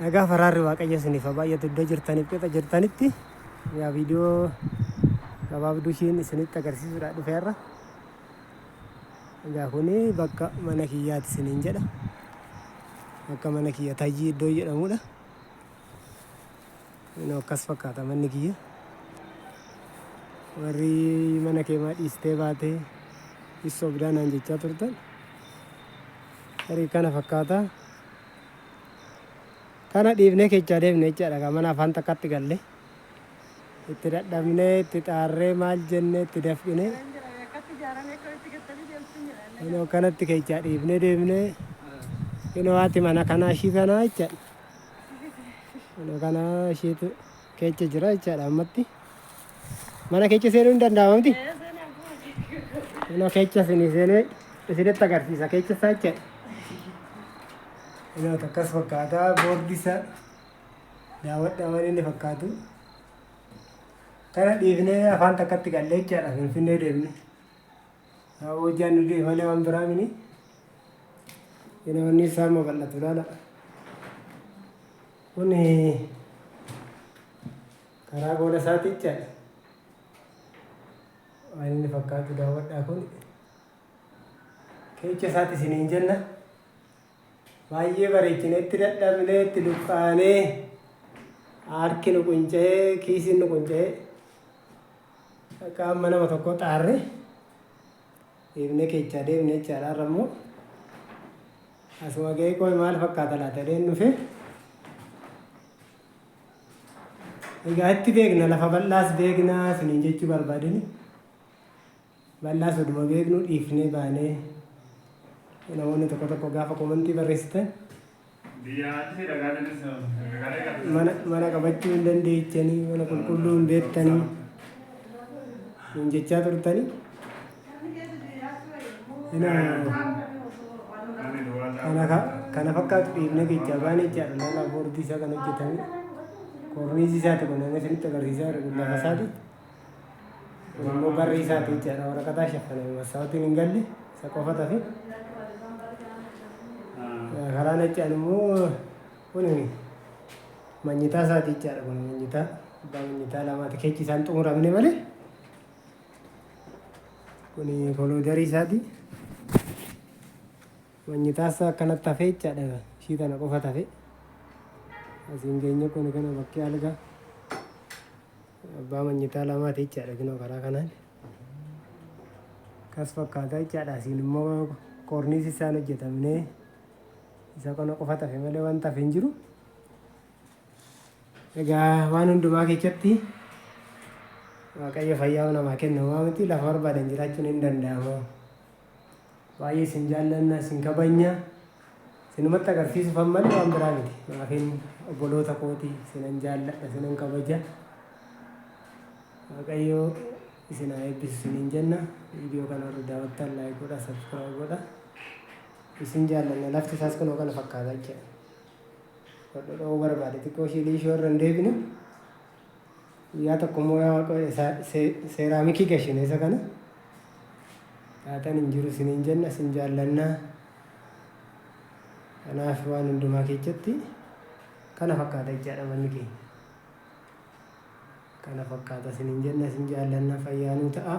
Nagaa faraarri Waaqayyo isiniif haa baay'atu iddoo jirtaniif qixa jirtanitti. Yaa viidiyoo gabaabduu ishiin isinitti agarsiisuudhaaf dhufeerra. Egaa kuni bakka mana kiyyaati isiniin jedha. Bakka mana kiyya Tayyii iddoo jedhamudha. Inoo akkas fakkaata manni kiyya. Warri mana kee maa dhiistee baatee sobdaa naan jechaa turtan. Tarii kana fakkaata. Kana dhiifnee keechaa deemne jechaadha. Gaa mana afaan takkatti galle. Itti dadhabnee, itti xaarree, maal jennee, itti dafqinee. Inoo kanatti keechaa dhiifnee deemnee. Inoo haati mana kanaa ishii kanaa jechaadha. Inoo kana ishiitu keecha jira jechaadha ammatti. Mana keecha seenuu hin danda'ama miti? Inoo keecha isinii seenee isinitti agarsiisa keecha isaa jechaadha. Inoo akkas fakkaata boordi isaa daawwadhaa waan inni fakkaatu. Kana dhiifnee afaan takkatti gallee jechaadha Finfinnee deemne. Sababa hojjaan nu dhibe malee waan biraa mini. Inoo inni isaa immoo bal'atu laala. Kun karaa goola isaati jechaadha. Waan inni fakkaatu daawwadhaa kun. Keecha isaati isiniin jenna. Baay'ee bareechine itti dadhabnee itti luqqaanee harki nu qunca'ee kiisiin nu qunca'ee akka amma nama tokko xaarre deemnee keechaa deemne jechaadha. Har'a immoo asuma ga'ee qoy maal fakkaata laata jedheen dhufe. Egaa itti beekna lafa bal'aas beekna isiniin jechuu barbaadini. Bal'aas oduma beeknu dhiifnee baanee namoonni tokko tokko gaafa komantii barreessitan mana mana qabachuu hin dandeechanii mana qulqulluu hin beektanii hin jechaa turtanii. Kana fakkaatu dhiifnee keechaa baanee jechaadha. Laalaa boordii isaa kan hojjetame koorniisii isaati kun inni isinitti agarsiisaa jiru kun lafa isaati. Kun immoo barri isaati jechaadha. Waraqataa shaffaname massaawatiin hin galle isa qofa tafe. Karaa naccaan immoo kun manyitaa isaati jechaadha. Kun manyitaa abbaa manyitaa lamaati. Keechi isaan xumuramne malee. Kun koloodarii isaati. Manyitaa isaa akkanatti hafee jechaadha. Ishii tana qofa tafe. Asiin geenye kun kana bakkee algaa. Abbaa manyitaa lamaati jechaadha kinoo karaa kanaan. Akkas fakkaata jechaadha. Asiin immoo koorniisi isaan hojjetamnee isa kana qofa tafe malee wanta hafe hin jiru. Egaa waan hundumaa keessatti Waaqayyo fayyaa namaa kenna homaa miti lafa barbaadan jiraachuun hin danda'ama. Baay'ee isin jaallanna isin kabajna. Isinumatti agarsiisuufan malee waan biraa miti. Maafiin obboloota kooti isinan jaalladha isinan kabaja. Waaqayyo isin haa eebbisu isiniin jenna. Viidiyoo kana warri daawwattan like godha subscribe godha. Isin jaallanna lafti isaas kunoo kana fakkaata jechuudha. Dhodhoo barbaade xiqqoo ishii liishoo irra hin deebine. Guyyaa tokko immoo yaa Waaqayyo seeraamikii gashine isa kana. Taataan hin jiru isiniin jenna isin jaallanna. Kanaaf waan hundumaa keessatti kana fakkaata jechaadha manni keenya. Kana fakkaata isiniin jenna isin jaallanna fayyaa nuu ta'a.